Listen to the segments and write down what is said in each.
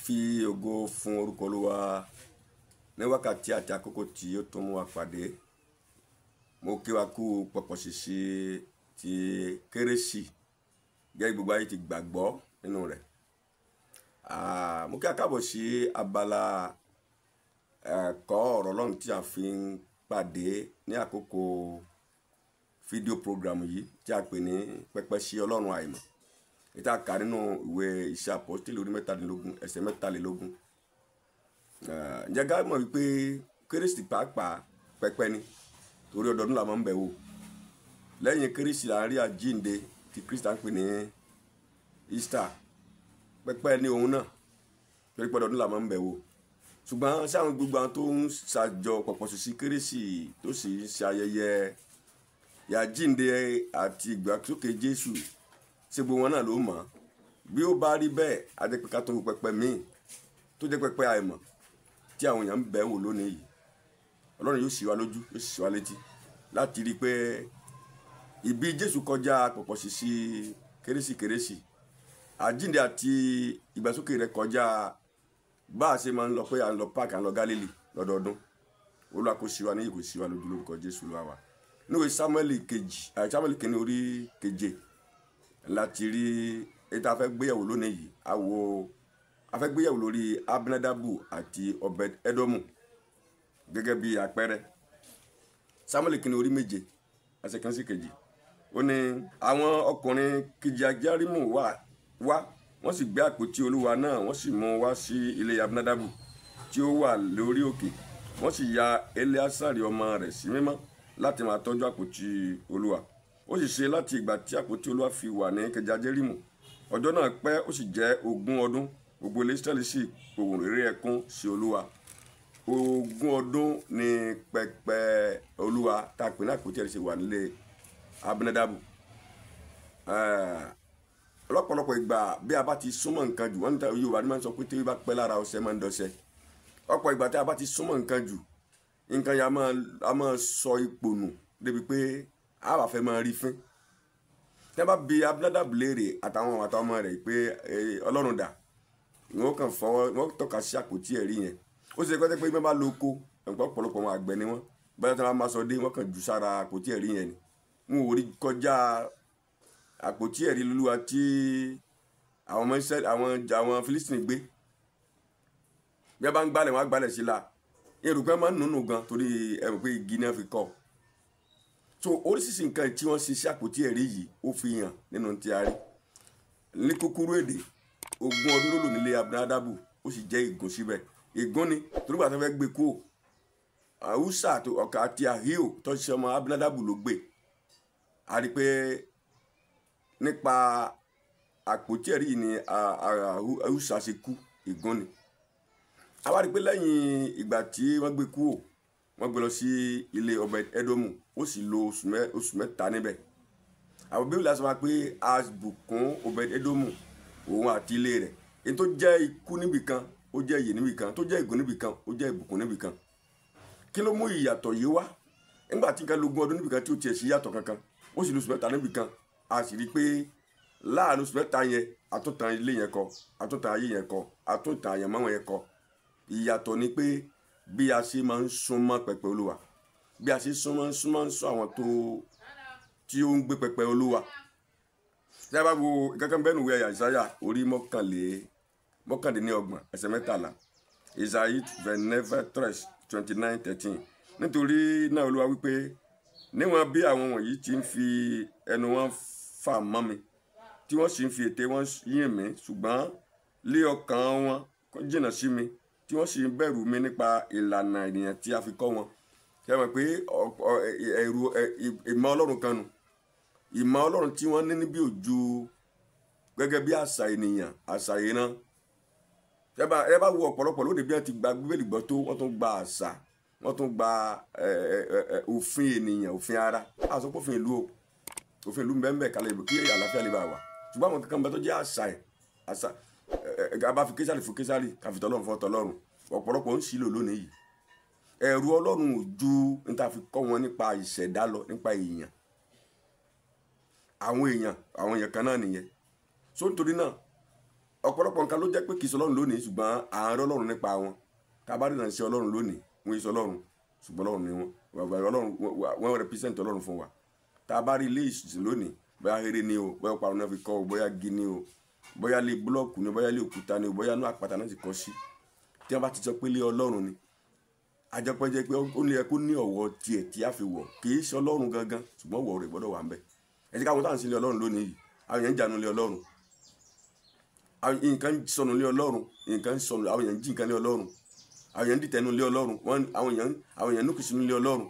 Fi ògo fún orúkọ Olúwa ní wákàtí àti àkókò tí ó tún mú wa pàdé. Mo kí wa kú pọ̀pọ̀ ṣìṣì ti Kérésì gẹ́gẹ́ gbogbo ayé ti gbàgbọ́ nínú rẹ̀. Mo kí a káàbọ̀ sí abala ẹ̀kọ́ ọ̀rọ̀ Ọlọ́run tí a fi ń pàdé ní àkókò fídíò program yìí tí a pè ní Pẹpẹ sí Ọlọ́run Àìmọ̀. Èyí tí a kà nínú ìwé Iṣẹ́ Àpọ́stélì orí 23 ẹsẹ̀ 23. Ǹjẹ́ ká mọ̀ wípé Kérésì pàápàá pẹpẹ ni, torí ọdọọdún la máa ń bẹ̀ wò. Lẹ́yìn Kérésì là ń rí àjíǹde tí Kristi ń pè ní Easter. Pẹpẹ ni òun náà, torí pé ọdọọdún la máa ń bẹ̀ wò. Ṣùgbọ́n sáwọn gbogbo àwọn tó ń ṣàjọ pọ̀pọ̀ ṣìṣì Kérésì tó sì ń ṣe ayẹyẹ àjíǹde àti ìgbàsókè Jésù, ṣé gbogbo wọn náà ló mọ̀? Bí ó bá rí bẹ́ẹ̀, a jẹ́ pé ká tó pẹpẹ míì tó jẹ́ pẹpẹ àìmọ̀ tí àwọn èèyàn ń bẹ̀ wò lónìí yìí. Ọlọ́run yóò ṣí wa lójú, yóò ṣí wa létí láti rí i pé ìbí Jésù kọjá pọ̀pọ̀ ṣìṣì Kérésì Kérésì, àjíǹde àti ìgbàsókè rẹ̀ kọjá bá a ṣe máa ń lọ pé à ń lọ páàkì, à ń lọ Gálílì lọ́dọọdún. Olúwa kó ṣí wa níyì, kó ṣí wa lójú lórúkọ Jésù Olúwa wa. Níwèé Sámúẹ́lì kejì, Sámúẹ́lì kìíní orí keje láti rí èyí tá a fẹ́ gbéyàwó lónìí yìí. A fẹ́ gbéyàwó lórí Abinadabu àti Obed Edomu gẹ́gẹ́ bí àpẹẹrẹ. Sámúẹ́lì kìíní orí 7 ẹsẹ̀ 1 sí 2. Ó ní àwọn ọkùnrin Kiriati-Jearimu wá, wọ́n sì gbé àpótí Olúwa náà, wọ́n sì mú wá sí ilé Abinadabu tí ó wà lórí òkè. Wọ́n sì ya Eleasari ọmọ rẹ̀ sí mímọ́ láti máa tọ́jú àpótí Olúwa. Ó sì ṣe láti ìgbà tí àpótí Olúwa fi wà ní Kiriati-Jearimu, ọjọ́ náà pẹ́, ó sì jẹ́ 20 ọdún. Gbogbo ilé Ísírẹ́lì sì pohùn réré ẹkún sí Olúwa. 20 ọdún ni pẹpẹ Olúwa tá a pè ní àpótí ẹ̀rí ṣe wà nílé Abinadabu. Lọ́pọ̀lọpọ̀ ìgbà bí a bá ti súnmọ́ nǹkan jù, wọ́n ní Yorùbá ní máa ń sọ pé tí ó bá pẹ́ lára ọṣẹ máa ń dọṣẹ. Ọ̀pọ̀ ìgbà tí a bá ti súnmọ́ nǹkan jù, nǹkan yẹn a máa sọ ipò nù débi pé a wà fẹ́ máa rí fín. Tí a bá bi Abinadabu léèrè àtàwọn ọmọ rẹ̀ pé Ọlọ́run dà, wọ́n kàn fọwọ́, wọ́n tọ́ka sí àpótí ẹ̀rí yẹn. Ó ṣe pé bí wọ́n bá lo oko, ọ̀pọ̀lọpọ̀ àwọn àgbẹ̀ ni wọ́n. Bóyá tí wọ́n bá máa sọ dé, wọ́n kàn jù sára àpótí ẹ̀rí yẹn ni. Wọn ò rí kọjá àpótí ẹ̀rí Olúwa tí àwọn ọmọ Ísírẹ́lì, àwọn Fílístínì gbé. Bí wọ́n bá ń gbálẹ̀, wọ́n á gbálẹ̀ sí la. Erùpẹ̀ máa ń nùnú gan torí ẹ mọ̀ pé igi náà fi kọ́. So oríṣiríṣi nǹkan tí wọ́n ṣe sí àpótí ẹ̀rí yìí ó fi hàn nínú tí a rí. Ní kúkúrú èdè, 20 ọdún ló lò nílé Abinadabu, ó sì jẹ́ ègún síbẹ̀. Ègún ni torí gbà tó fẹ́ gbé kúrò. Húsà àti Ahíò tó ṣe ọmọ Abinadabu ló gbé. A rí pé nípa àpótí ẹ̀rí yìí ni Húsà ṣe kú, ègún ni. A wá rí pé lẹ́yìn ìgbà tí wọ́n gbé kúrò, wọ́n gbé lọ sí ilé Obed Edomu, ó sì lò oṣù 3 níbẹ̀. Àwọn Bíbélì sọ wá pé a bùkún Obed Edomu, òun àti ilé rẹ̀. Èyí tó jẹ́ ikú níbìkan, ó jẹ́ ìyè níbìkan, tó jẹ́ ègún níbìkan, ó jẹ́ ìbùkún níbìkan. Kí ló mú ìyàtọ̀ yìí wá? Nígbà tí nǹkan lógún ọdún níbìkan tí ó tiẹ̀ sí yàtọ̀ kankan, ó sì lò oṣù 3 níbìkan. A sì rí pé láàrin oṣù 3 yẹn, àtúntàn ilé yẹn kọ, àtúntàn ayé yẹn kọ, àtúntàn àyànmọ́ yẹn kọ. Ìyàtọ̀ ni pé bí a ṣe máa ń súnmọ́ pẹpẹ Olúwa, bí a ṣe súnmọ́ ń sún àwọn tó tí ó ń gbé pẹpẹ Olúwa. Tí a bá wo kankan bẹ́ẹ̀ nùwé Àìsáyà orí 29 ẹsẹ̀ 13, Isaïe 29 29 13. Nítorí náà Olúwa wípé níwọ̀n bí àwọn wọ̀nyí ti ń fi ẹnu wọn fà mọ́ mi, tí wọ́n sì ń fi ètè wọn yìn mí, ṣùgbọ́n lé ọkàn wọn jìnnà sí mi, tí wọ́n sì ń bẹ̀rù mi nípa ìlànà ènìyàn tí a fi kọ́ wọn. Ṣé ẹ mọ̀ pé ẹ̀rù ìmọ̀ Ọlọ́run kan nù? Ìmọ̀ Ọlọ́run tí wọ́n ní níbí ò ju gẹ́gẹ́ bí àṣà ènìyàn, àṣà ìran. Ẹ bá wo ọ̀pọ̀lọpọ̀ lóde bí wọ́n ti gba Bíbélì gbọ́ tó, wọ́n tún gba àṣà, wọ́n tún gba òfin ènìyàn, òfin ara. A sọ pé òfin ìlú o, òfin ìlú mbẹ́mbẹ́ kalẹ̀ kí àlàáfíà lè bá wà. Ṣùgbọ́n àwọn kankan bẹ tó jẹ́ àṣà ẹ̀, àṣà a bá fi Késárì fún Késárì, ká fi tọlọ́run fún tọlọ́run. Ọ̀pọ̀lọpọ̀ ń ṣìlò lónìí yìí. Ẹ̀rù Ọlọ́run ò ju ní ta fi kọ́ wọn nípa ìṣẹ̀dá lọ, nípa èèyàn. Àwọn èèyàn kan náà nìyẹn. So nítorí náà, Ọ̀pọ̀lọpọ̀ nǹkan ló jẹ́ pé kì í sọ Ọlọ́run lónìí, ṣùgbọ́n à ń rí Ọlọ́run nípa wọn. Tá a bá rí ìránṣẹ́ Ọlọ́run lónìí, wọ́n yìí sọ Ọlọ́run, ṣùgbọ́n Ọlọ́run ni wọ́n, wọ́n represent Ọlọ́run fún wa. Tá a bá rí ilé ìsìn lónìí, bóyá eré ni o, bóyá parun náà fi kọ́ o, bóyá igi ni o, bóyá ilé búlọ́ọ̀kù ni o, bóyá ilé òkúta ni o, bóyá inú àpáta náà ti kọ́ sí, tí wọ́n bá ti sọ pé ilé Ọlọ́run ni, àjọpọ̀ jẹ́ pé ó ní ẹ kó ní ọ̀wọ̀ tiẹ̀ tí a fi wọ̀, kì í ṣe Ọlọ́run gangan, ṣùgbọ́n ọ̀wọ̀ rẹ̀ gbọ́dọ̀ wà ń bẹ̀. Ẹ jẹ́ káwọn táwọn sí ilé Ọlọ́run lónìí yìí, àwọn èèyàn ń jànú ilé Ọlọ́run, nǹkan sọnù ilé Ọlọ́run, nǹkan sọnù, àwọn èèyàn ń jí nǹkan ilé Ọlọ́run, àwọn èèyàn ń dìtẹ̀ nínú ilé Ọlọ́run, àwọn èèyàn núkìsí nínú ilé Ọlọ́run.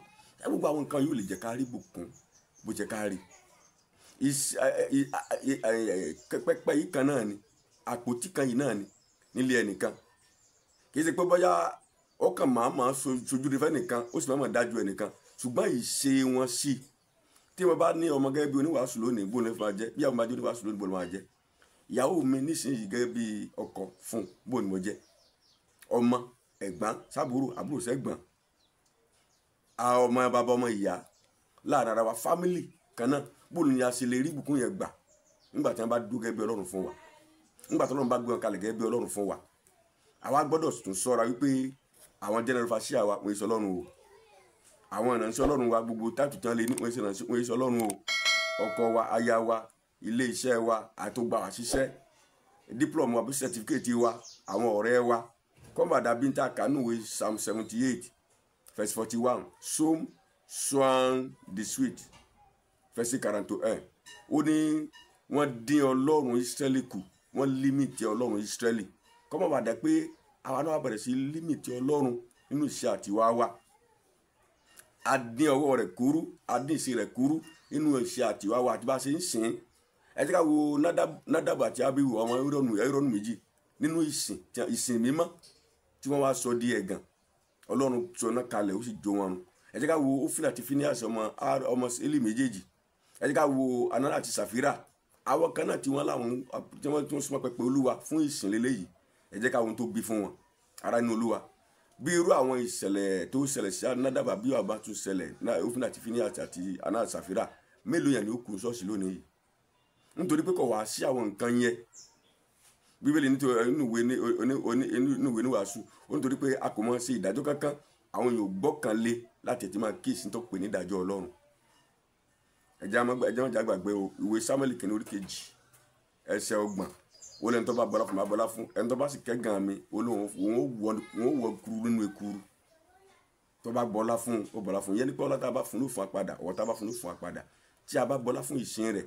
Ẹ gbogbo àwọn nǹkan yóò lè jẹ́ ká rí bùkún bó jẹ́ ká rí. Pẹpẹ yìí kan náà ni, àpótí kan yìí náà ni nílé ẹnìkan. Kì í ṣe pé bóyá ọkàn máa sojú rẹ fẹ́nìkan, ó sì máa dájú ẹnìkan, ṣùgbọ́n ìṣe wọn sí. Tí wọ́n bá ní ọmọ gẹ́gẹ́ bí oníwàásù lónìí, bó ló máa jẹ́? Bí àwọn bá jẹ́ oníwàásù lónìí, bó ló máa jẹ́? Ìyàwó mi nísìnyí gẹ́gẹ́ bí ọkọ fún, bó ni mo jẹ́? Ọmọ ẹ̀gbọ́n sábúrò, àbúrò sẹ́gbọ́n, ọmọ bàbá, ọmọ ìyá, láàrin ara wa, fámìlì kan náà, bó ni a ṣe lè rí ìbùkún yẹn gbà nígbà tí wọ́n bá dúró gẹ́gẹ́ bí Ọlọ́run fún wa, nígbà tí Ọlọ́run bá gbé wọn kalẹ̀ gẹ́gẹ́ bí Ọlọ́run fún wa? Àwa gbọ́dọ̀ tún ṣọ́ra wípé àwọn general fasia wa wọ́n ṣe Ọlọ́run o, àwọn ìránṣẹ́ Ọlọ́run wa gbogbo táàtù tán lé ní wọ́n ṣe Ọlọ́run o. Ọkọ wa, aya wa, ilé iṣẹ́ wa, àtògbà wa ṣiṣẹ́, diploma wa, certificate wa, àwọn ọ̀rẹ́ wa, kọ́mbà dàbí ń ta kánúwe Psalm 78 verse 41, Psalm 78 verse 41. Ó ní wọ́n dín Ọlọ́run Ísírẹ́lì kù, wọ́n límìtì Ọlọ́run Ísírẹ́lì. Kọ́mbà wà dá pé àwa náà bẹ̀rẹ̀ sí límìtì Ọlọ́run nínú iṣẹ́ àtiwá wa. A dín ọwọ́ rẹ̀ kúrú, a dín ìṣe rẹ̀ kúrú nínú iṣẹ́ àtiwá wa àti bá a ṣe ń sìn. Ẹ jẹ́ ká wo Nádàbù àti Abihu, ọmọ Érónù méjì nínú ìsìn mímọ́ tí wọ́n wá sọ di ẹ̀gàn. Ọlọ́run sọ náà kalẹ̀, ó sì jó wọn run. Ẹ jẹ́ ká wo Ófínì àti Fíníásì, ọmọ Élì méjèèjì. Ẹ jẹ́ ká wo Anánà àti Sàfírà, àwọn kan náà tí wọ́n láwọn tí wọ́n tún súnmọ́ pẹpẹ Olúwa fún ìsìn lélẹ́yìí. Ẹ jẹ́ ká ohun tó bí fún wọn, ará inú Olúwa. Bí irú àwọn ìṣẹ̀lẹ̀ tó ṣẹlẹ̀ sí Nádàbù bí wàá bá tún ṣẹlẹ̀ Ófínì àti Fíníásì àti Anánà àti Sàfírà, mélòó yẹn ni ó kù ṣọ́ọ̀ṣì lónìí yìí? Nítorí pé kò wá sí àwọn nǹkan yẹn. Bíbélì nítorí inú ìwé oníwàásù, ó nítorí pé a kò mọ̀ sí ìdájọ́ kankan, àwọn èèyàn gbọ́kàn lé láti ti máa kíyèsí tó pè ní ìdájọ́ Ọlọ́run. Ẹ jẹ́ má gbàgbé o, ìwé Sámúẹ́lì kìíní orí 2 ẹsẹ̀ 30, ó lẹ́ni tó bá bọlá fún, bá bọlá fún, ẹni tó bá sì kẹ́gàn mi, ó lóun òun ó wọ kuru nínú ekuru. Tó bá bọlá fún, ó bọlá fún. Yẹn ní pé ọlá tá a bá fún ló fún wa padà, ọ̀wọ̀ tá a bá fún ló fún wa padà. Tí a bá bọlá fún ìsìn rẹ̀,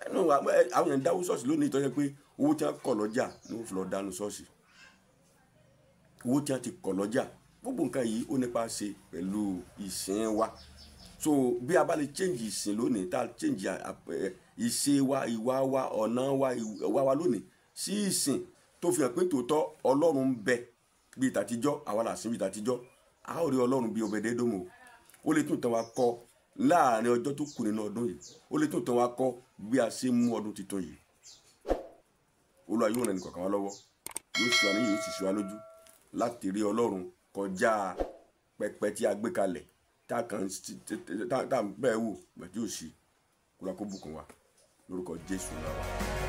ẹnu àwọn èèyàn dáwó ṣọ́ọ̀ṣì lónìí tó jẹ́ pé owó tí wọ́n kọ̀ lọ́jà ni wọ́n fi lọ dánú ṣọ́ọ̀ṣì. Owó tí wọ́n ti kọ̀ lọ́jà, gbogbo nǹkan yìí ó nípa ṣe pẹ̀lú ìsìn wa. So bí a bá lè change ìsìn lónìí, tá a change ìṣe wa, ìwà wa, ọ̀nà wa, ìwà wa lónìí sí ìsìn tó fi hàn pé tòótọ́ Ọlọ́run ń bẹ bíi tàtijọ́, àwa là sìn bíi tàtijọ́, a ó rí Ọlọ́run bíi Obed-Édómù. Ó lè tún tàn wá kọ láàrin ọjọ́ tó kù nínú ọdún yìí, ó lè tún tàn wá kọ bí a ṣe mú ọdún tuntun yìí. Olúwa yóò ràn ẹnìkọ̀ọ̀kan wa lọ́wọ́, yóò ṣe wa níyì, yóò sì ṣe wa lójú láti rí Ọlọ́run kọjá pẹpẹ tí a gbé kalẹ̀ tá a bẹ́ẹ̀ wò pẹ̀tí òsì. Kó lọ kó bùkún wa lórúkọ Jésù náà.